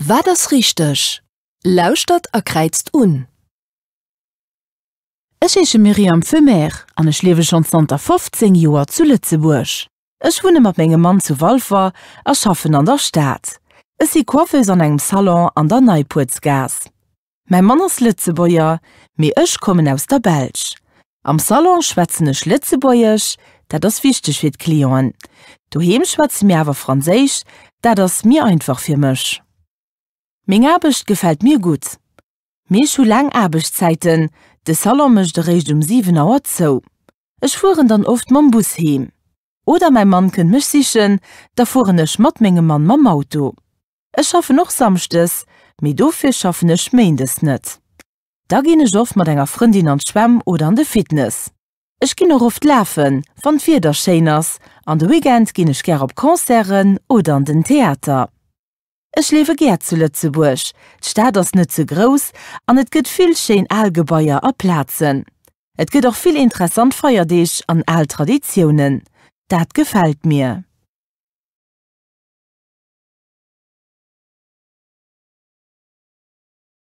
Wat ass richteg? Lauschtert a kräizt un. Ech heesche Myriam Feumaire an ech liewe schonn zanter 15 Joer zu Lëtzebuerg. Ech wunne mat mengem Mann zu Walfer a schaffen an der Stad. Ech si Coiffeuse an engem Salon an der Neipuertsgaass. Mäi Mann ass Lëtzebuerger, mee ech kommen aus der Belsch. Am Salon schwätzen ech Lëtzebuergesch, dat ass wichteg fir d'Clienten. Doheem schwätze mir awer Franséisch, dat ass méi einfach fir mech. Meng Aarbecht gefält mir gutt, mee ech hu laang Aarbechtszäiten, de Salon mécht eréischt um 7 Auer zou. Ech fueren dann oft mam Bus heem. Oder mäi Mann kënnt mech sichen, da fueren ech mat mengem Mann mam Auto. Ech schaffen och samschdes, mee dofir schaffen ech méindes net. Da ginn ech oft mat enger Frëndin an d'Schwämm oder an de Fitness. Ech ginn och oft lafen, wann d'Wieder schéin ass, an de Weekend ginn ech gär op Concerten oder an den Theater. Ech liewe gär zu Lëtzebuerg, d'Stad ass net ze grouss an et gëtt vill schéin al Gebaier a Plazen. Et gëtt och vill interessant Feierdeeg an al Traditiounen. Dat gefält mir.